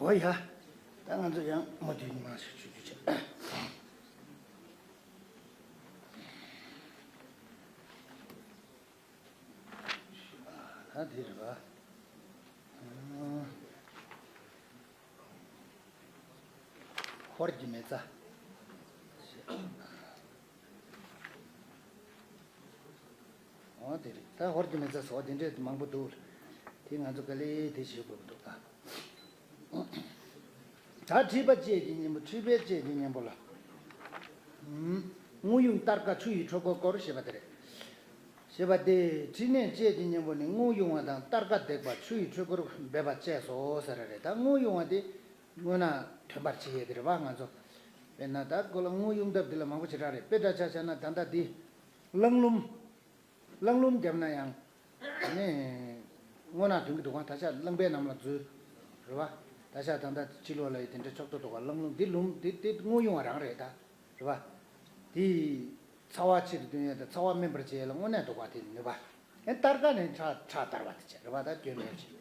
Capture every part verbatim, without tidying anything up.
འོ་ཡ། ད་ང་ཚོ་ཡང་མུ་མཐུད་ཉི་མ་ཞིག་ཆུ་ཆུ་བྱས། ད་དེ་རེད་པ། ཧོར་གྱི་མེ་བཙའ། འོ་དེ་རེད། ད་ཧོར་གྱི་མེ་བཙའ་སོགས་དེ་འདྲས་མང་པོ་འདུག་དེ་ང་ཚོ་ག་ལེ་དེ་ཤེས་དགོས་ཀྱི་འདུག་ད། ད་མཁྲིས་པ་བཅད་ཀྱི་གཉེན་པོ། མཁྲིས་པའི་བཅད་ཀྱི་གཉེན་པོ་ལ། ངུ་ཡུམ་སྟར་ཀ་ཆུ་ཡི་འཁྲུལ་འཁོར་བསྐོར་ཞེས་པ་དེ་རེད། ཞེས་པ་སྟེ། མཁྲིས་ནད་བཅད་ཀྱི་གཉེན་པོ་ནི་ངུ་ཡུམ་བ་དང་སྟར་ཀ་འདེགས་པ་ཆུ་ཡི་འཁྲུལ་འཁོར་འབེབས་པ་བཅས་སོ་ཟེར་རེད། ད་ངུ་ཡུམ་བ་དེ་རྔུལ་ནག་ཐོན་པར་བྱེད་ཡས་དེ་རེད་པ། ང་ཚོ་དཔེར་ན་ད་ཁོ་ལ་ངུ་ཡུམ་ཐབས་དེ་ལ་མང་པོ་ཞེ་དྲག་རེད། དཔེ་འདྲ་ཆ་བཞག་ན་ད་ལྟ་འདི་རླངས་ལུམ། རླངས་ལུམ་བརྒྱབ་ན་ཡང་། ནི། རྔུལ་ནག་ཐོན་གྱི་འདུག་ག་ད་ཆ་རླངས་པའི་ནང་ལ་འཛུལ། རེད་པ། ད་ཆ་ད་ལྟ་ཕྱི་ལོགས་ལ་ཡི་དེ་འདྲ་ཆོག་ཏུ་འདུག་ག་རླངས་ལུམ་འདི་ལུམ་འདི་འདི་རྔུལ་ཡུམ་བ་རང་རེད་ད། རེད་པ། དེ་ཚ་བ་ཆེ་རུ་གཏོང་ཡས་དང་ཚ་བ་སྨིན་པར་བྱེད་ཡས་ལ་དངོས་གནས་འདུག་པ་དེ་ནུས་པ། ཨེ་སྟར་ཀ་ནི་ཁྲག་ཁྲག་སྟར་བ་དེ་བྱས་རེད་པ། ད་སྐྱོན་མེད་ཅིག་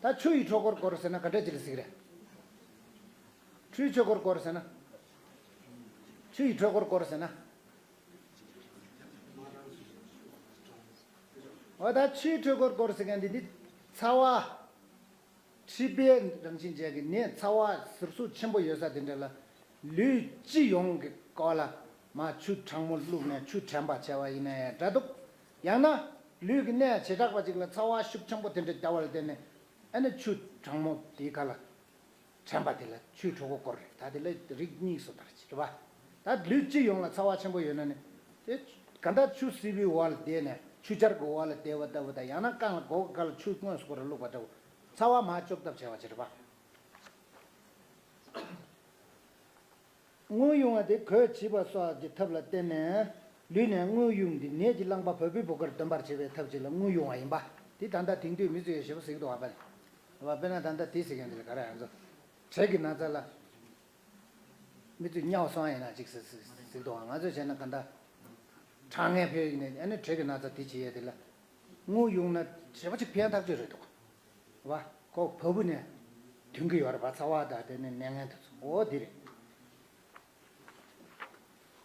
ད་ཆུ་ཡི་འཁྲུལ་འཁོར་བསྐོར་ཟེར་ན་ག་འདྲ་ཅིག་ལ་ཟེར་གི་རེད། ཆུ་ཡི་འཁྲུལ་འཁོར་བསྐོར་ཟེར་ན། ཆུ་ཡི་འཁྲུལ་འཁོར་བསྐོར་ཟེར་ན། འོ་ད་ཆུ་ཡི་འཁྲུལ་འཁོར་བསྐོར་ཟེར་མཁན་འདི་འདི་ཚ་བ། མཁྲིས་པའི་རང་བཞིན་ཅན་གྱི་ནད་ཚ་བ་ཟུག་གཟེར་ཆེན་པོ་ཡོད་ས་དེ་འདྲ་ལ། ལུས་སྤྱི་ཡོངས་ཀྱི་སྐོར་ལ་མར་ཆུ་གྲང་མོ་བླུགས་ནས་ཆུ་དྲན་པ་བྱས་པ་ཡིན་ན་ཡང་འདྲ་འདུག་ཡང་ན་ལུས་ཀྱི་གནས་བྱེ་བྲག་པ་ཅིག་ལ་ཚ་བ་ཤུགས་ཆེན་པོ་དེ་འདྲ་བརྒྱབ་པ་ལ་བརྟེན་ནས་ཨ་ནི་ཆུ་གྲང་མོ་དེའི་ཁ་ལ་དྲན་པ་དེ་ལ་ཆུའི་འཁྲུལ་འཁོར་བསྐོར་རེད། ད་དེ་ལ་རིགས་གཉིས་སུ་དར་ཅིག་རེད་པ། ད་ལུས་སྤྱི་ཡོངས་ལ་ཚ་བ་ཆེན་པོ་ཡོད་ན་ནི། དེ་ག་འདྲ་ཆུ་བསིལ་བའི་འོག་ལ་བསྡད་ནས་ཆུ་ཆར་གྱི་འོག་ལ་བསྡད་པ་ལྟ་བུ་དང་། ཡང་ན་རྐང་ལ་སྒོ་གི་ཁ་ལ་ཆུ་དངོས་སུ་སྐོར་ར་བླུགས་པ་ལྟ་བུ། ཚ་བ་མར་གཅོག་ཐབས་བྱས་པ་ཅིག་རེད་པ། རྔུལ་ཡུམ་བ་དེ་གོས་བྱིས་པ་སོགས་ཀྱི་ཐབས་ལ་བརྟེན་ནས་ལུས་ནས་རྔུལ་ཡུམ་དེ་ནད་ཀྱི་རླངས་པ་བ་སྤུའི་བུ་གར་འདོན་པར་བྱེད་པའི་ཐབས་ཅིག་ལ་རྔུལ་ཡུམ་བ་ཡིན་པ། དེ་ད་ལྟ་དེང་དུས་མི་ཚོས་ཞེ་པོ་ཟེར་གྱི་འདུག་ག་པ། དཔེར་ན་ད་ལྟ་དེ་ཟེར་མཁན་དེ་ལ་ག་རེ་ཡང་ཚོ། དྲེག་གི་ན་ཚ་ལ། མི་ཚོས་དམྱལ་བ་སོང་ཡིན་ན་ཅིག་ཟེར་ཟེར་ཟེར་གྱི་འདུག་ག་ང་ཚོས་བྱས་ན་ག་འདྲ། ཁྲག་ངན་འཕེལ་ཡིན་ནས་ཨ་ནི་དྲེག་གི་ན་ཚ་དེ་བྱེད་ཡས་དེ་ལ། རྔུལ་ཡུམ་ན་ཞེ་པོ་ཅིག་ཕན་ཐག་ཆོད་རེད་འདུག་ག་བ། ཁོ་བ་སྤུ་ནས་ཐོན་གྱི་ཡོད་རེད་པ། ཚ་བ་དང་དེ་ནས་ནད་ངན་དེ་ཚོ། འོ་དེ་རེད།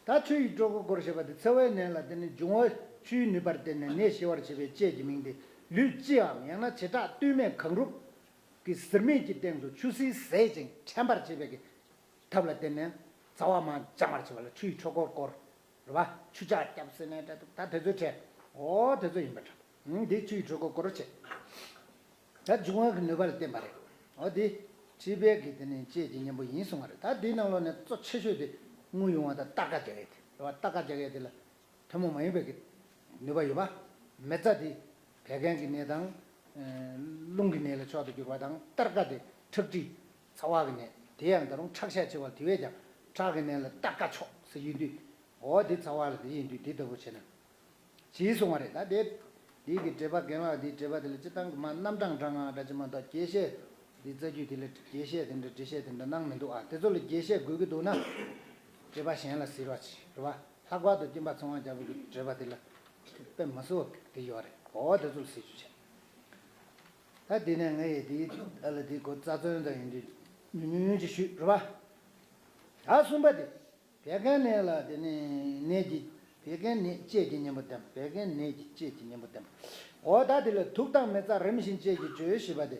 ད་ཆུ་ཡི་འཁྲུལ་འཁོར་བསྐོར་ཞེས་པ་དེ་ཚ་བའི་ནད་ལ་བརྟེན་ནས་འབྱུང་བ་ཆུའི་ནུས་པར་བརྟེན་ནས་ནད་ཞི་བར་བྱེད་པའི་དཔྱད་ཀྱི་མིང་སྟེ། ལུས་སྤྱིའམ་ཡང་ན་བྱེ་བྲག་སྟོད་སྨད་གང་རུང་གི་ཟེར་མིག་གི་སྟེང་དུ་ཆུ་སེར་ཟད་ཅིང་དྲན་པར་བྱེད་པའི་གི་ཐབས་ལ་བརྟེན་ནས་ཚ་བ་མར་འཇམ་པར་བྱེད་པ་ལ་ཆུ་ཡི་འཁྲུལ་འཁོར་བསྐོར། རེད་པ། ཆུ་འཇག་བརྒྱབ་ཟེར་ནའི་འདྲ་འདུག་ད་དེ་ཚོའི་གྲས། འོ་དེ་ཚོ་ཡིན་པ་འདྲ། ཨང་། འདི་ཆུ་ཡི་འཁྲུལ་འཁོར་བསྐོར་བྱེད། ད་འབྱུང་བ་གི་ནུས་པ་ལ་བརྟེན་པ་རེད། འོ་འདི་མཁྲིས་པའི་གི་དེ་ནི་དཔྱད་ཀྱི་གཉེན་པོ་ཡིན་གསུང་བ་རེད། ད་འདིའི་ནང་ལོགས་ནས་གཙོ་ཆེ་ཤོས་དེ་རྔུལ་ཡུམ་བ་དང་སྟར་ཀ་རྒྱག་ཡས་དེ་རེད་པ། སྟར་ཀ་རྒྱག་ཡས་དེ་ལ་ཐུན་མོང་མ་ཡིན་པའི་གི་ནུས་པ་ཡོད་པ། མེ་བཙའ་དེ་བད་ཀན་གྱི་ནད་དང་། ཨ། རླུང་གི་ནད་ལ་མཆོག་ཏུ་གྱུར་པ་དང་། སྟར་ཀ་དེ་ཁྲག་མཁྲིས་ཚ་བ་གི་ནད། དེ་ཡང་ད་རུང་ཁྲག་ཤས་ཆེ་བ་དེ་བས་ཀྱང་ཁྲག་གི་ནད་ལ་སྟར་ཀ་མཆོག་ཟེར་ཡོད་དུས། འོ་དེ་ཚ་བ་ལ་དེ་ཡིན་དུས་དེ་ལྟ་བུ་བྱས་ན། ཅེས་གསུངས་པ་རེད། ད་དེ་འདི་གི་འགྲེལ་པ་རྒན་ལགས་འདིའི་འགྲེལ་པ་དེ་ལ་སྤྱིར་བཏང་གི་མ་རྣམ་གྲངས་འདྲ་ང་འདྲ་ཅིག་མ་གཏོགས། རྒྱས་བཤད་འདི་རྩ་རྒྱུད་དེ་ལ་རྒྱས་བཤད་དེ་འདྲ་འགྲེལ་བཤད་དེ་འདྲ་གནང་མི་འདུག་ཨ། དེ་ཚོ་ལ་རྒྱས་བཤད་དགོས་ཀྱི་འདུག་ན་འགྲེལ་པ་གཞན་ལ་གཟིགས་རོགས་བྱེད། རེད་པ། ལྷག་པར་དུ་སྐྱེམ་པ་ཚེ་དབང་རྒྱལ་པོ་གི་འགྲེལ་པ་དེ་ལ་དཔེ་མ་སྲིད་པ་དེ་ཡོད་རེད། འོ་དེ་ཚོ་ལ་གཟིགས་རྒྱུ་བྱེད། ད་དེ་ནས་ང་ཡིས་དེའི་ཨ་ལ་དེའི་སྐོར་རྩ་ཚོན་དང་ཡིན་དུས་ཉུང་ཉུང་ཅིག་ཞུས། རེད་པ། ད་གསུམ་པ་དེ། བད་ཀན་ནད་ལ་དེ་ནི་ནད་ཀྱི། བད་ཀན་ནད་དཔྱད་ཀྱི་གཉེན་པོ་བསྟན། བད་ཀན་ནད་ཀྱི་དཔྱད་ཀྱི་གཉེན་པོ་བསྟན། འོ་ད་དེ་ལ་དུག་དང་མེ་བཙའ་རིམ་བཞིན་དཔྱད་ཀྱི་བཅོས་ཞེས་པ་དེ།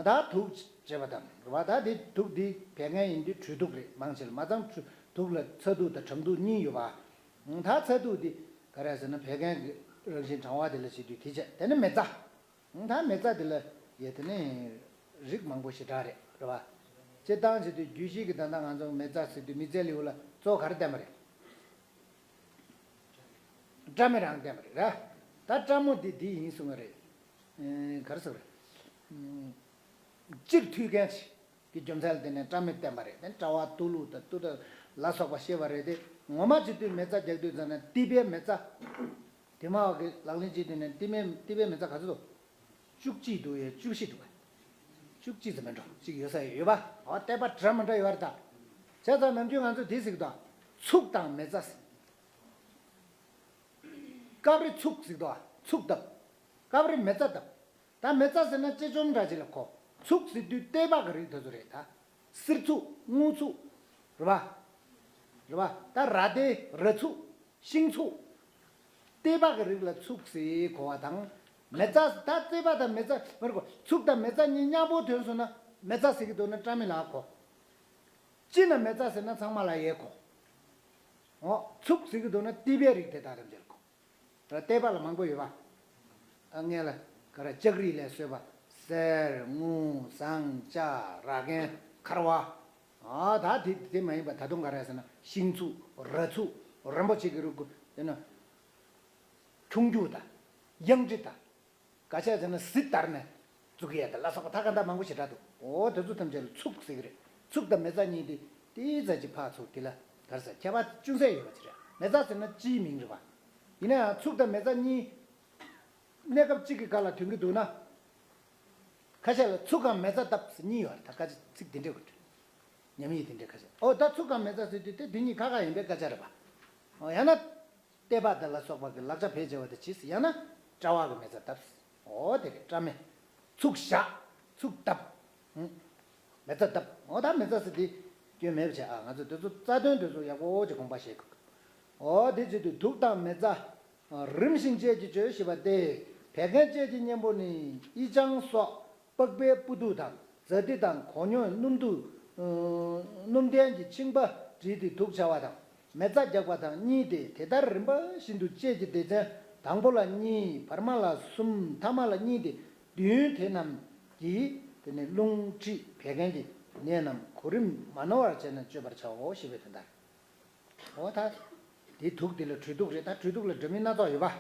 ད་དུག་བྱས་པ་དང་། རེད་པ། ད་དེ་དུག་དེ་བད་ཀན་ཡིན་དུས་དྲོད་དུག་རེད། མང་ཆེ་ལ། མ་ཚང་དྲོད་དུག་ལ་ཚ་དུག་དང་ཁྲག་དུག་གཉིས་ཡོད་པ། ད་ཚ་དུག་དེ་ག་རེ་ཟེར་ན་བད་ཀན་གྱི་རང་བཞིན་གྲང་བ་དེ་ལ་བྱེད་དུས་དེ་བྱས། དེ་ནི་མེ་བཙའ། ད་མེ་བཙའ་དེ་ལ་ཡ་དེ་ནི་རིགས་མང་པོ་ཞེ་དྲག་རེད། རེད་པ། སྤྱིར་བཏང་བྱེད་དུས་རྒྱུད་བཞི་གི་ད་ལྟ་ང་ཚོ་མེ་བཙའ་ཟེར་དུས་མི་ཚེ་ལེའུ་ལ་གཙོ་བོ་ག་རེ་བསྟན་པ་རེད། སྐྲ་མེ་རང་བསྟན་པ་རེད། རེད། ད་སྐྲ་མོ་འདི་འདི་ཡིན་གསུང་བ་རེད། ཨེ། ག་རེ་ཟེར་བ་རེད། ཨེ། སྤྱིར་མཐུད་མཁན་ཞིག་གི་རྒྱུ་མཚན་ལ་བརྟེན་ནས་སྐྲ་མེ་བསྟན་པ་རེད། དེ་སྐྲ་བ་ཏུ་ལུ་དང་ཏུ་ཏ་ལ་སོགས་པ་ཤེས་པ་རེད་དེ། ངོ་མ་བྱེད་དུས་མེ་བཙའ་རྒྱག་དུས་ཙམ་ན་ཏི་པའི་མེ་བཙའ། དེ་མ་བ་གི་ལག་ལེན་བྱེད་དུས་ནས་ཏི་མེ་ཏི་པའི་མེ་བཙའ་ག་ཚོད་འདུག་བཅུ་གཅིག་འདུག་ཡ། བཅུ་བཞི་འདུག་བ། བཅུ་གཅིག་ཙམ་མིན་འགྲོ་གཅིག་ཡོད་ས་ཡོད་པ། འོ་བལྟས་པ་འདྲ་མི་འདྲ་ཡོད་རེད་ད། བྱས་ཙང་ནམ་རྒྱུན་ང་ཚོས་དེ་ཟེར་གི་འདུག་ཚུགས་དང་མེ་བཙའ་ཟེར། སྐབས་རེ་ཚུགས་ཟེར་གི་འདུག་ཚུགས་བཏབ། སྐབས་རེ་མེ་བཙའ་བཏབ། ད་མེ་བཙའ་ཟེར་ན་ཅི་བཅོམ་འདྲ་ཅིག་ལ་གོ། ཚུགས་ཟེར་དུས་ལྟེ་བ་གི་རིགས་དེ་ཚོ་རེད་ད། གསེར་ཚུགས་དངུལ་ཚུགས། རེད་པ། རེད་པ། ད་ར་ཏེ་ར་ཚུགས། ཤིང་ཚུགས། ལྟེ་བ་གི་རིགས་ལ་ཚུགས་ཟེར་གོ་བ་དང་། མེ་བཙའ་ད་ལྟེ་བ་དང་མེ་བཙའ་མི་རེད་གོ། ཚུགས་དང་མེ་བཙའ་གཉིས་མཉམ་པོ་ཐོན་སོང་ན་མེ་བཙའ་ཟེར་གི་འདུག་ན་སྤྲ་མི་ལ་གོ། སྤྱི་ན་མེ་བཙའ་ཟེར་ན་ཚང་མ་ལ་ཡས་གོ། འོ། ཚུགས་ཟེར་གི་འདུག་ན་ལྟེ་བའི་རིགས་དེ་དག་ཐམས་ཅད་ལ་གོ། ལྟེ་བ་ལ་མང་པོ་ཡོད་པ། ཨ་ངས་ལ་ག་ར་ལྕགས་རིགས་ལས་བཟོས་པ། གསེར་དངུལ་ཟངས་ལྕགས་ར་གན་འཁར་བ། ཨ་ད་དེ་དེ་མ་ཡིན་པ་ད་དུང་ག་རེ་ཟེར་ན་ཤིང་ཚུགས་ར་ཚུགས་རིན་པོ་ཆེ་གི་རིགས་དེ་ན། ཁྱུང་རྒྱུག་དང་། གཡང་ཁྲི་དང་། ག་ཆ་ཟེར་ན་གཟི་དར་ནས་བཙུགས་ཡས་དང་ལ་སོགས་པ་ད་ག་འདྲ་མང་པོ་ཞེ་དྲག་འདུག་འོ་དེ་ཚོ་ཐམས་ཅད་ལ་ཚུགས་ཟེར་གི་རེད། ཚུགས་དང་མེ་བཙའ་གཉིས་དེ་ཏི་ཙ་ཅིག་ཕར་ཚུགས་དེ་ལ་ག་རེ་ཟེར་ཁྱད་པར་ཅུང་ཟད་ཡོད་པ་ཅིག་རེད། མེ་བཙའ་ཟེར་ན་སྤྱིའི་མིང་རེད་པ། ཡིན་ན་ཡང་ཚུགས་དང་མེ་བཙའ་གཉིས། གནས་སྐབས་གཅིག་གི་སྐབས་ལ་ཐོན་གྱི་འདུག་ན། ཁ་ཤས་ལ་ཚུགས་གང་མེ་བཙའ་བཏབ་ཟེར་གཉིས་ཡོད་རེད་ད། ཁ་ཤས་ཚིག་དེ་འདྲས་གོ། ཉམས་ཡིག་དེ་འདྲས་ཁ་ཤས། ཨོ་ད་ཚུགས་གང་མེ་བཙའ་ཟེར་དུས་དེ་དེ་གཉིས་ཁ་ཁ་ཡིན་པའི་སྐད་ཆ་རེད་པ། ཨོ་ཡང་ན། ལྟེ་བ་དེ་ལ་སོགས་པ་གི་ལག་ཆ་བེད་སྤྱད་པ་དེ་གྱིས་ཟེར། ཡང་ན། སྤྲ་བ་གི་མེ་བཙའ་བཏབ་ཟེར། ཨོ་དེ་རེད་སྤྲ་མེ། ཚུགས་བཞག་ཚུགས་བཏབ། ཧུམ། མེ་བཙའ་བཏབ། ཨོ་ད་མེ་བཙའ་ཟེར་དེ། སྐྱོན་མེད་པ་བྱས་ཨ་ང་ཚོ་དེ་ཚོ་རྩ་དོན་དེ་ཚོ་ཡག་པོ་ཅིག་དགོངས་པ་བཞེས་དགོས། ཨོ་དེ་བྱེད་དུས་དུག་དང་མེ་བཙའ། རིམ་བཞིན་སྤྱད་ཀྱི་བཅོས་ཞེས་པ་སྟེ། བད་ཀན་སྤྱད་ཀྱི་གཉེན་པོ་ནི་ཨི་ལྕང་སོགས་པགས་པའི་སྤུ་དུག་དང་ཛཱ་ཏི་དང་གོ་སྙོད་སྣུམ་དུ། སྣུམ་ལྡན་གྱི་མཆིན་པ་བསྒྲིལ་ཏེ་དུགས་བྱ་བ་དང་མེ་བཙའ་རྒྱག་པ་དང་གཉིས་ཏེ། དེ་ལྟར་རིམ་པ་བཞིན་དུ་སྤྱད་ཀྱི་སྡེ་ཚན་དང་པོ་ལ་གཉིས། བར་མ་ལ་གསུམ། ཐ་མ་ལ་གཉིས་ཏེ། བདུན། དེ་རྣམས་ཀྱིས་དེ་ནི་རླུང་མཁྲིས་བད་ཀན་གྱི་ནད་རྣམས་གོ་རིམ་མ་ནོར་བར་བྱས་ནས་བཅོས་པར་བྱའོ་ཞེས་པའི་དོན་ལྟར། འོ་ད། དེ་དུག་དེ་ལ་དྲོད་དུག་རེད་ད། དྲོད་དུག་ལ་འདྲ་མིན་སྣ་ཚོགས་ཡོད་པ།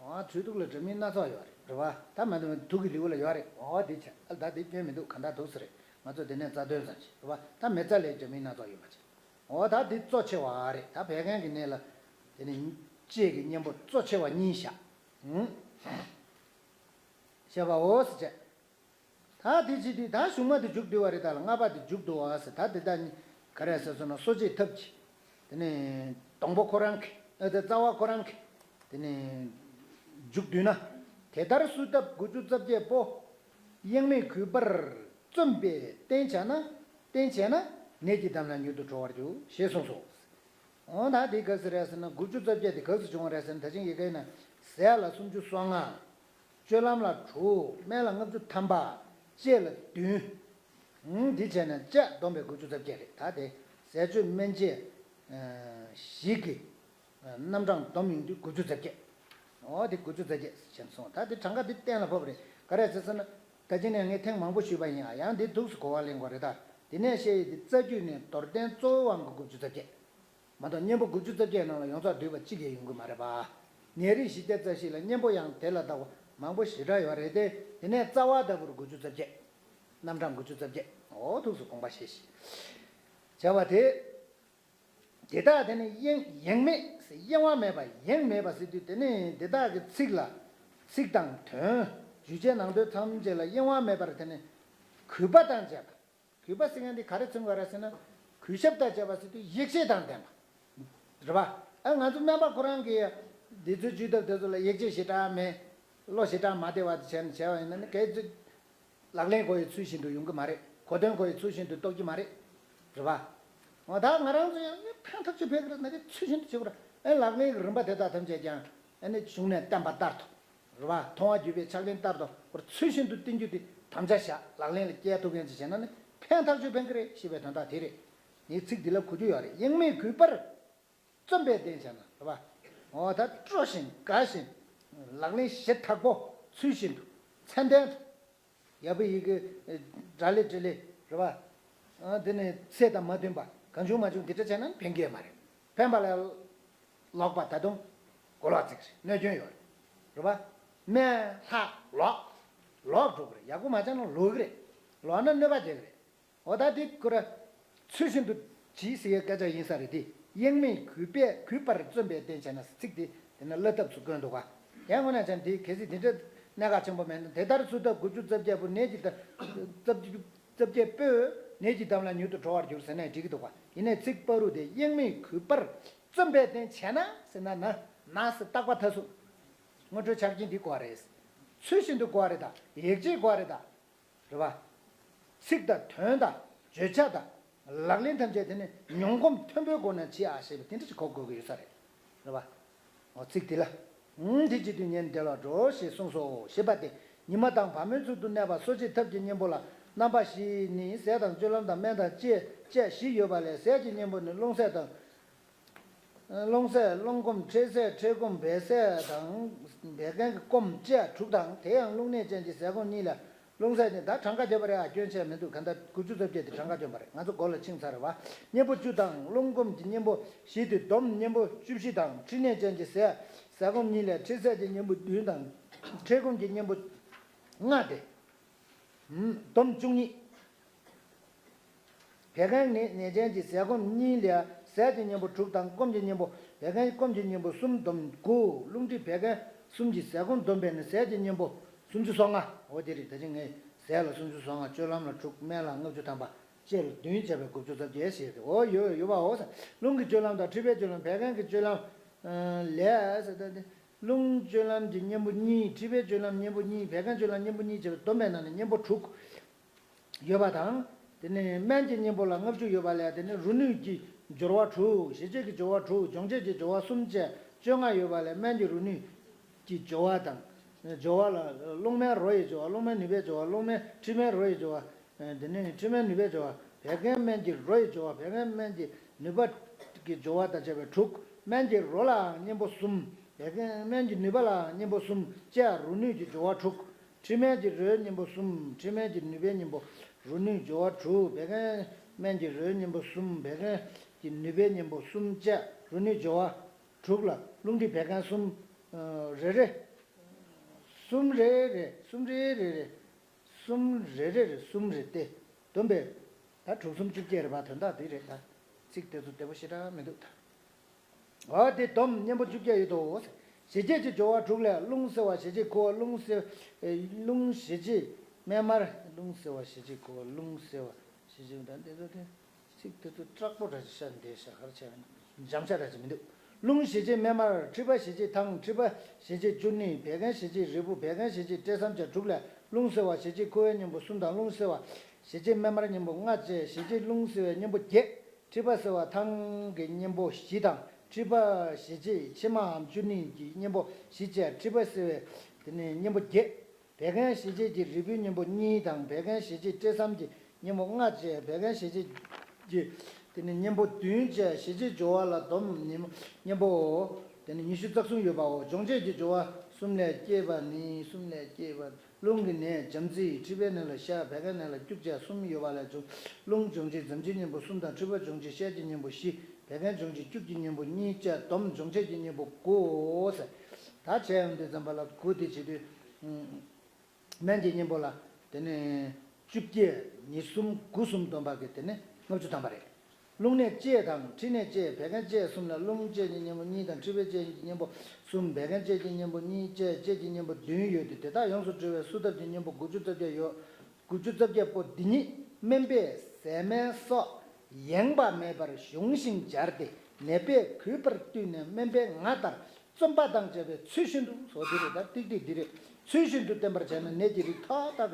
འོ་དྲོད་དུག་ལ་འདྲ་མིན་སྣ་ཚོགས་ཡོད་རེད་རེད་པ། ད་མ་འདྲ་མིན་དུག་གི་ལེའུ་ལ་ཡོད་རེད། འོ་དེ་བྱས་ཨ་ད་དེ་སྐྱོན་མི་འདུག་གང་ལྟར་དུག་ས་རེད། ང་ཚོ་དེ་ནས་རྩ་དོན་ཙམ་ཞིག་རེད་པ། ད་མེ་བཙའ་ལས་འདྲ་མིན་སྣ་ཚོགས་ཡོད་པ་བྱས། འོ་ད་དེ་གཙོ་ཆེ་བ་རེད། ད་བད་ཀན་གྱི་ནད་ལ་དེ་ནི་སྤྱད་ཀྱི་གཉེན་པོ་གཙོ་ཆེ་བ་གཉིས་བཞག་ཨུང་། བཤད་པའོ་ཟེར་བྱས། ད་དེ་བྱེད་དུས་ད་གཞུག་མ་དེ་མཇུག་བསྡུ་བ་རེད། ད་ལ་ལྔ་པ་དེ་མཇུག་བསྡུ་བ་ཟེར། ད་དེ་ད་ག་རེ་ཟེར་སོང་ན་གསོ་དཔྱད་ཐབས་ཀྱི་དེ་ནི་སྡོང་པོ་ཁོ་རང་གི་ཨ་ད་རྩ་བ་ཁོ་རང་གི་དེ་ནི་མཇུག་བསྡུ་ན། དེ་ལྟར་གསོ་ཐབས་དགུ་བཅུ་རྩ་བརྒྱད་པོ། ཡེངས་མེད་གུས་པར་བརྩོན་པས་བསྟེན་བྱས་ན། བསྟེན་བྱས་ན་ནད་ཀྱི་འདམ་ལ་མྱུར་དུ་གྲོལ་བར་འགྱུར་ཞེས་གསུངས་སོ། འོ་ན་དེ་ག་ཟེར་རེད་ཟེར་ན་དགུ་བཅུ་རྩ་བརྒྱད་དེ་ག་ཟེར་བྱུང་བ་རེད་ཟེར་ན། ད་ཅིང་ཡི་གེ་ན་ཟས་ལ་སུམ་ཅུ་སོ་ལྔ། སྤྱོད་ལམ་ལ་དྲུག་སྨན་ལ་ལྔ་བཅུ་ཐམ་པ། དཔྱད་ལ་བདུན། ཨང་། འདི་བྱས་ནས་དཔྱད་སྡོམ་པའི་དགུ་བཅུ་རྩ་བརྒྱད་རེད། ད་དེ་ཟས་སྤྱོད་སྨན་དཔྱད་བཞི་གི་རྣམ་གྲངས་སྡོམ་ཡོང་དུས་དགུ་བཅུ་རྩ་བརྒྱད། འོ་དེ་དགུ་བཅུ་རྩ་བརྒྱད་ཟེར་སོང་། ད་དེ་གྲངས་ཀ་འདི་གཏན་ལ་ཕབ་པ་རེད། ག་རེ་ཟེར་ཟེར་ན་ད་ཅི་ནས་ངས་ཐེངས་མང་པོ་ཞུས་པ་ཡིན། ཨ་ཡང་འདི་འདུག་སེ་གོ་བ་ལེན་དགོས་རེད། ད་དེ་ནས་བཤད་ཡས་དེ་རྩ་རྒྱུད་ནས་མདོར་བསྟན་གཙོ་བོའང་གི་དགུ་བཅུ་རྩ་བརྒྱད། མ་གཏོགས་གཉེན་པོ་དགུ་བཅུ་རྩ་བརྒྱད་ནང་ལ་ཡོངས་རྫོགས་འདུས་པ་གཅིག་ཀྱང་ཡོང་གི་མ་རེད་པ། ནད་རིགས་བཞི་བརྒྱ་རྩ་བཞི་ལ་གཉེན་པོ་ཡང་དེ་ལ་ལྟ་བ་མང་པོ་ཞེ་དྲག་ཡོད་རེད་དེ། དེ་ནས་རྩ་བ་ལྟ་བུར་དགུ་བཅུ་རྩ་བརྒྱད། རྣམ་གྲངས་དགུ་བཅུ་རྩ་བརྒྱད། འོ་ཐུགས་སུ་དགོངས་པ་བཞེས་ཤིག་བྱ་བ་དེ། དེ་དག་དེ་ནི་གཡེང་ཡེངས་མེད་ཟེར། གཡེང་བ་མེད་པ་ཡེངས་མེད་པ་ཟེར་དུས་དེ་ནི་དེ་དག་གི་ཚིག་ལ་ཚིག་དང་དོན་བརྗོད་བྱའི་ནང་དོན་ཐམས་ཅད་ལ་གཡེང་བ་མེད་པར་དེ་ནི་གུས་པ་དང་བཅས་པ། གུས་པ་ཟེར་མཁན་འདི་ག་རེ་མཚོན་གྱི་རེད་ཟེར་ན། གུས་ཞབས་དང་བཅས་པ་ཟེར་དུས་ཡིད་ཆེས་དང་ལྡན་པ། རེད་པ། ཨ་ང་ཚོ་སྨན་པ་ཁོ་རང་གིས་འདི་ཚོའི་བཅོས་ཐབས་དེ་ཚོ་ལ་ཡིད་ཆེས་ཞེ་དྲག་མེད། བློ་ཞེ་དྲག་མ་བདེ་བ་དེ་བྱས་ནས་བྱས་པ་ཡིན་ན་ནི་གལ་སྲིད་ལག་ལེན་གོ་ཡི་ཚུལ་བཞིན་དུ་ཡོང་གི་མ་རེད། གོ་དོན་གོ་ཡི་ཚུལ་བཞིན་དུ་རྟོགས་ཀྱི་མ་རེད། རེད་པ། འོ་ད་ང་རང་ཚོ་ཡང་ཕན་ཐག་ཆོད་ཕན་གི་རེད། ན་གི་ཚུལ་བཞིན་དུ་བྱེད་དགོས་རེད། ཨ་ལག་ལེན་གྱི་རིམ་པ་དེ་དག་ཐམས་ཅད་ཀྱང་ཨ་ནི་གཞུང་ནས་བསྟན་པ་ལྟར་དུ། རེད་པ། མཐོང་བ་བརྒྱུད་པའི་ཕྱག་ལེན་ལྟར་དུ་ཁོར་ཚུལ་བཞིན་དུ་བསྟེན་རྒྱུ་དེ་དམ་བཅའ་བཞག་ལག་ལེན་ལ་བསྐྱལ་ཐུབ་མཁན་ཅིག་བྱས་ན་ནི་ཕན་ཐག་ཆོད་ཕན་གི་རེད་ཞེས་པའི་དོན་དག་དེ་རེད། ངས་ཚིག་འདི་ལ་གོ་རྒྱུ་ཡོད་རེད། གཡེང་མེད་གུས་པར་བརྩོན་པས་བསྟེན་བྱས་ན། རེད་པ། འོ་ད་སྤྲོ་བཞིན་དགའ་བཞིན་ལག་ལེན་ཞེ་དྲག་པོ་ཚུལ་བཞིན་དུ་ཚད་ལྡན་དུ། ཡ་བུ་ཡི་གེ་འདྲ་ལེ་འདྲ་ལེ་རེད་པ། ཨ་དེ་ནས་ཚད་དང་མ་མཐུན་པ་གང་བྱུང་མ་བྱུང་འདི་འདྲ་བྱས་ན་ཕན་གྱི་མ་རེད། ཕན་པ་ལ་ལོག་པ་ད་དུང་གོ་ལོག་བརྩི་གི་རེད། གནོད་སྐྱོན་ཡོད་རེད། རེད་པ། སྨན་ལྷག་ལོག་ལོག་འགྲོ་གི་རེད། ཡག་པོ་མ་བྱས་ན་ལོག་གི་རེད། ལོག་ན་གནོད་པ་རྒྱག་གི་རེད། འོ་ད་འདི་ཁོ་ར་ཚུལ་བཞིན་དུ་གྱིས་ཟེར་བའི་སྐད་ཆ་ཡིན་ས་རེད་དེ། གཡེང་མེད་གུས་པས་གུས་པར་བརྩོན་པས་བསྟེན་བྱས་ན་ཚིག་དེ་དེ་ན་བླ་ཐབས་སུ་བཀོད་འདུག་ག་ཡང་དངོས་གནས་ཀྱང་དེ་གལ་སྲིད་དེ་འདྲ་གནད་འགག་ཆེན་པོ་མེད་ན། དེ་ལྟར་གསོ་ཐབས་དགུ་བཅུ་རྩ་བརྒྱད་པོ་ནད་ཀྱི་ད་རྩ་བརྒྱད་པོས་ནད་ཀྱི་འདམ་ལ་མྱུར་དུ་གྲོལ་བར་འགྱུར་ཟེར་ནས་འགྲིག་གི་འདུག་ག་ཡིན་ནའི་ཚིག་བར་དུ་དེ་གཡེང་མེད་གུས་པར་བརྩོན་པས་བསྟེན་བྱས་ན་ཟེར་ན་ན་ན་ཟེར་བཏགས་པ་མཐའ་སུ། སྔོན་འགྲོའི་ཆ་རྐྱེན་འདི་གོ་བ་རེད། ཚུལ་བཞིན་དུ་གོ་བ་རེད་ད། ཡིད་ཆེས་གོ་བ་རེད་ད། རེད་པ། ཚིག་དང་དོན་དང་བརྗོད་བྱ་དང་ལག་ལེན་ཐམས་ཅད་དེ་ནི་མྱོང་གོམས་མཐོན་པོའི་སྒོ་ནས་བྱེད་ཨ་ཞེས་པ་དེ་འདྲ་ཞིག་གོ་དགོས་ཀྱི་ཡོད་ས་རེད། རེད་པ། འོ་ཚིག་དེ་ལ། འདི་བྱེད་དུས་ངས་འདི་ལ་འགྲོ་ཞེས་གསུངས་སོ་ཞེས་པ་སྟེ། ཉི་མ་དང་བ་མོའི་ཚུལ་དུ་གནས་པ་གསོ་བྱེད་ཐབས་ཀྱི་གཉེན་པོ་ལ་རྣམ་པ་བཞི་ནི་ཟས་དང་སྤྱོད་ལམ་དང་སྨན་དང་ལྕེ་བཅས་བཞི་ཡོད་པ་ལས་ཟས་ཀྱི་གཉེན་པོ་ནི་རླུང་ཟས་དང་། རླུང་ཟས་རླུང་སྐོམ། ཁྲེལ་ཟས་ཁྲེལ་སྐོམ། བད་ཟས་དང་བད་ཀན་གྱི་སྐོམ་བཅས་དྲུག་དང་། དེ་ཡང་རླུང་ནད་ཅན་གྱི་ཟས་སྐོམ་གཉིས་ལས་རླུང་ཟས་གཉིས། ད་གྲངས་ཀ་བརྗོད་པ་རེད་ཨ། སྐྱོན་ཆེ་མི་འདུག་གང་ལྟར་དགུ་བཅུ་རྩ་བརྒྱད་དེ་གྲངས་ཀ་སྐྱོན་པ་རེད། ང་ཚོ་མགོ་ལ་ཕྱིན་ཚར་རེད་བ། གཉེན་པོ་བཅུ་དང་རླུང་སྐོམ་གྱི་གཉེན་པོ་བཞི་སྟེ་སྡོམ་གཉེན་པོ་བཅུ་བཞི་དང་། མཁྲིས་ནད་ཅན་གྱི་ཟས་ཟས་སྐོམ་གཉིས་ལས་མཁྲིས་ཟས་ཀྱི་གཉེན་པོ་བདུན་དང་། ཁྲེལ་སྐོམ་གྱི་གཉེན་པོ་ལྔ་སྟེ། སྡོམ་བཅུ་གཉིས། བད་ཀན་ནད་ཅན་གྱི་ཟས་སྐོམ་གཉིས་ལས་ཟས་ཀྱི་གཉེན་པོ་དྲུག་དང་། སྐོམ་གྱི་གཉེན་པོ། བད་ཀན་སྐོམ་གྱི་གཉེན་པོ་གསུམ་སྡོམ་དགུ། རླུང་མཁྲིས་བད་ཀན་གསུམ་གྱི་ཟས་སྐོམ་སྡོམ་པས་ནི་ཟས་ཀྱི་གཉེན་པོ་སུམ་ཅུ་སོ་ལྔ། འོ་དེ་རེད། ད་ཅི་ངས་ཟས་ལ་སུམ་ཅུ་སོ་ལྔ། སྤྱོད་ལམ་ལ་དྲུག་སྨན་ལ་ལྔ་བཅུ་ཐམ་པ་བཅས་ལ་བདུན་བྱས་པས་དགུ་བཅུ་རྩ་བརྒྱད་ཞེས་ཏེ། འོ་ཡོད་ཡོད་པའོ། རླུང་གི་སྤྱོད་ལམ་དང་མཁྲིས་པའི་སྤྱོད་ལམ། བད་ཀན་གྱི་སྤྱོད་ལམ་ལས་ཟེར་ཏེ། རླུང་སྤྱོད་ལམ་གྱི་གཉེན་པོ་གཉིས། མཁྲིས་པའི་སྤྱོད་ལམ་གཉེན་པོ་གཉིས། བད་ཀན་སྤྱོད་ལམ་གཉེན་པོ་གཉིས་བྱས་པས་སྡོམ་པའི་ནང་ནས་གཉེན་པོ་དྲུག་ཡོད་པ་དང་། དེ་ནས་སྨན་གྱི་གཉེན་པོ་ལ་ལྔ་བཅུ་ཡོད་པ་ལས། དེ་ནས་རུ་ནུས་ཀྱི་སྦྱོར་བ་དྲུག། ཞི་བྱེད་ཀྱི་སྦྱོར་བ་དྲུག། སྦྱོང་བྱེད་ཀྱི་སྦྱོར་བ་གསུམ་བཅས་བཅོ་ལྔ་ཡོད་པ་ལས། སྨན་གྱི་རུ་ནུས་ཀྱི་སྦྱོར་བ་དང་། སྦྱོར་བ་ལ་རླུང་སྨན་རོ་ཡི་སྦྱོར་བ། རླུང་སྨན་ནུས་པའི་སྦྱོར་བ། རླུང་སྨན་མཁྲིས་སྨན་རོ་ཡི་སྦྱོར་བ། དེ་ནས་མཁྲིས་སྨན་ནུས་པའི་སྦྱོར་བ། བད་ཀན་སྨན་གྱི་རོ་ཡི་སྦྱོར་བ། བད་ཀན་སྨན་གྱི་ནུས་པ་གི་སྦྱོར་བ་དང་བཅས་པའི་དྲུག། སྨན་གྱི་རོ་ལའང་གཉེན་པོ་གསུམ། བད་ཀན་སྨན་གྱི་ནུས་པ་ལའང་གཉེན་པོ་གསུམ་བཅས་རུ་ནུས་ཀྱི་སྦྱོར་བ་དྲུག། མཁྲིས་སྨན་གྱི་རོའི་གཉེན་པོ་གསུམ། མཁྲིས་སྨན་གྱི་ནུས་པའི་གཉེན་པོ་རུ་ནུས་སྦྱོར་བ་དྲུག། བད་ཀན་སྨན་གྱི་རོའི་གཉེན་པོ་གསུམ། བད་ཀན་གྱི་ནུས་པའི་གཉེན་པོ་གསུམ་བཅས་རུ་ནུས་སྦྱོར་བ་དྲུག་ལ་རླུང་མཁྲིས་བད་ཀན་གསུམ། རེ་རེ། གསུམ་རེ་རེ། གསུམ་རེ་རེ་རེ། གསུམ་རེ་རེ་རེ། གསུམ་རེ་སྟེ། བསྡོམས་པས་ད་དྲུག་གསུམ་བཅུ་བརྒྱད་རེད་པ། དོན་དག་འདི་རེད་ད། ཚིག་དེ་ཚོ་བདེ་པོ་ཞེ་དྲག་མི་འདུག་ད། འོ་དེ་སྡོམ་གཉེན་པོ་བཅུ་བརྒྱད་ཡོད་དོ། ཞི་བྱེད་ཀྱི་སྦྱོར་བ་དྲུག་ལས་རླུང་བསིལ་བ་ཞི་བྱེད་ཁུ་བ། རླུང་བསིལ། རླུང་ཞི་བྱེད་སྨན་མར། རླུང་བསིལ་བ་ཞི་བྱེད་ཁུ་བ། རླུང་བསིལ་བ་ཞི་བྱེད། ད་འདི་ཚོ་དེ་ཚིག་དེ་ཚོ་སྐྲག་པོ་འདྲ་ཞིག་ཤར་འདི་ཤ་ཁར་བྱས་ན་འཇམ་ཤ་འདྲ་ཞིག་མི་འདུག་རླུང་ཞི་བྱེད་སྨན་མར། མཁྲིས་པ་ཞི་བྱེད་ཐང་། མཁྲིས་པ་ཞི་བྱེད་བཅུད་ནི། བད་ཀན་ཞི་བྱེད་རིལ་བུ། བད་ཀན་ཞི་བྱེད་སྤྲེལ་ཟམ་བཅས་དྲུག་ལས་རླུང་བསིལ་བ་ཞི་བྱེད་ཁུ་བའི་གཉེན་པོ་གསུམ་དང་། རླུང་བསིལ་བ་ཞི་བྱེད་སྨན་མར་གཉེན་པོ་ལྔ་བཅས་ཞི་བྱེད་རླུང་བསིལ་བའི་གཉེན་པོ་བརྒྱད། མཁྲིས་པ་བསིལ་བ་ཐང་གི་གཉེན་པོ་བཞི་དང་། མཁྲིས་པ་ཞི་བྱེད་ཕྱེ་མའམ་བཅུད་ནི་གི་གཉེན་པོ་བཞི་བཅས་མཁྲིས་པ་བསིལ་བའི་དེ་ནས་གཉེན་པོ་བརྒྱད། བད་ཀན་ཞི་བྱེད་ཀྱི་རིལ་བུའི་གཉེན་པོ་གཉིས་དང་། བད་ཀན་ཞི་བྱེད་སྤྲེལ་ཟམ་གྱི་གཉེན་པོ་ལྔ་བཅས་བད་ཀན་ཞི་བྱེད་ཀྱི་དེ་ནས་གཉེན་པོ་བདུན་བཅས་ཞི་བྱེད་སྦྱོར་བ་ལ་སྡོམ་གཉེན་པོའོ། དེ་ནས་ཉི་ཤུ་རྩ་གསུམ་ཡོད་པའོ། སྦྱོང་བྱེད་ཀྱི་སྦྱོར་བ་གསུམ་ལས་སྐྱེས་པ་ནི། གསུམ་ལས་སྐྱེས་པ། རླུང་གི་ནད་འཇམ་རྩི། མཁྲིས་པའི་ནད་ལ་ཤ། བད་ཀན་ནད་ལ་སྐྱུག་བཅས་གསུམ་ཡོད་པ་ལས་བྱུང་། རླུང་སྦྱོང་བྱེད་འཇམ་རྩིའི་གཉེན་པོ་གསུམ་དང་། མཁྲིས་པ་སྦྱོང་བྱེད་ཤའི་གཉེན་པོ་བཞི། བད་ཀན་སྦྱོང་བྱེད་སྐྱུག་གི་གཉེན་པོ་གཉིས་བཅས་སྡོམ་སྦྱོང་བྱེད་ཀྱི་གཉེན་པོ་དགུའོ་ཟེར། ད་བྱས་ཡོང་དུས་ཙམ་པ་ལ་དགུ་དེ་བྱེད་དུས། སྨན་གྱི་གཉེན་པོ་ལ་དེ་ནས་བཅུ་བརྒྱད། ཉེར་གསུམ། དགུ་གསུམ་བསྡོམས་པ་གི་དེ་ནས་ལྔ་བཅུ་ཐམ་པ་རེད། རླུང་ནད་བཅས་དང་མཁྲིས་ནད་བཅས། བད་ཀན་བཅས་གསུམ་ལ་རླུང་བཅས་ཀྱི་གཉེན་པོ་གཉིས་དང་། མཁྲིས་པ་བཅས་ཀྱི་གཉེན་པོ་གསུམ། བད་ཀན་བཅས་ཀྱི་གཉེན་པོ་གཉིས་བཅས་བཅས་ཀྱི་གཉེན་པོ་བདུན་ཡོད་དེ། དེ་དག་ཡོངས་སུ་གྲོལ་བའི་གསོ་ཐབས་ཀྱི་གཉེན་པོ་དགུ་བཅུ་རྩ་བརྒྱད་ཡོད། དགུ་བཅུ་རྩ་བརྒྱད་པོ་འདི་ཉིད་སྨན་པས་ཟས་སྨན་སོགས་ཡེངས་པ་མེད་པར་གཞུང་བཞིན་སྦྱར་ཏེ། ནད་པས་གུས་པར་བཏུད་ནས་སྨན་པའི་ངག་ལྟར་བརྩོན་པ་དང་བཅས་པའི་ཚུལ་བཞིན་དུ། སོ་དེ་རེད། ད་ཏིག་ཏིག་འདི་རེད། ཚུལ་བཞིན་དུ་བསྟེན་པར་བྱས་ན་ནད་ཀྱི་རིགས་མཐའ་དག་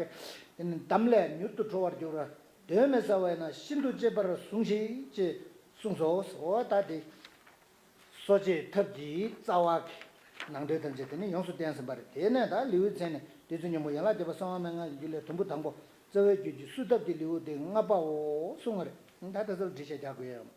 གི་དམ་ལས་མྱུར་དུ་གྲོལ་བར་འགྱུར་རོ། གདོན་མི་ཟ་བས་ན་ཤིན་ཏུ་གཅེས་པར་ཟུངས་ཤིག་ཅེས་གསུངས་སོ། འོ་ད་དེ་གསོ་བྱེད་ཐབས་ཀྱི་རྩ་བ་གི་ནང་དོན་ཐམས་ཅད་དེ་ནི་ཡོངས་སུ་བསྟན་ཟིན་པ་རེད། དེ་ནས་ད་ལེའུའི་མཚན་ནི་བདུད་རྩི་སྙོམས་པོ་ཡན་ལག་བརྒྱད་པ་གསང་བ་སྨན་ལྔ་ཡི་རྒྱུད་ལས་དུམ་བུ་དང་པོ། རྩ་བའི་རྒྱུད་ཀྱི་གསོ་ཐབས་ཀྱི་ལེའུ་སྟེ་ལྔ་པའོ་གསུངས་པ་རེད། ད་ལྟ་ཚུལ་བྲིས་བྱས་རྒྱག་དགོས་ཡ་ཡོད།